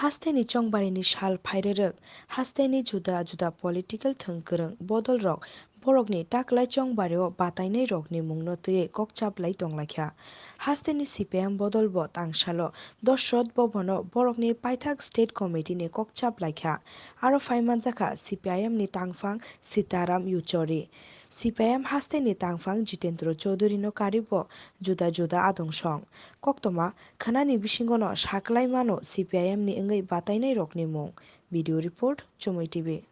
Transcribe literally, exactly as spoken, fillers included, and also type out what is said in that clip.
Hasteni chongbarini sal phairerwk, hasteni juda juda political thwng kwrwng bodolrok borokni taklai chongbario batainairokni mungno twiwi kokchaplai tonglaikha. Hasteni C P I M bodolbo tangsalo Dosrot Bhobono borokni paithak state committee ni kokchaplaikha. Aro phaimanjakha C P I M ni tangphang Sitaram Yachuri. C P I M hasteni tangphang Jitendra Chaudhary no karibo juda juda adong song. Koktoma khwnani bisingono saklai mano C P I M ni wngwi batainairokni mung. Video report, Chumui T V.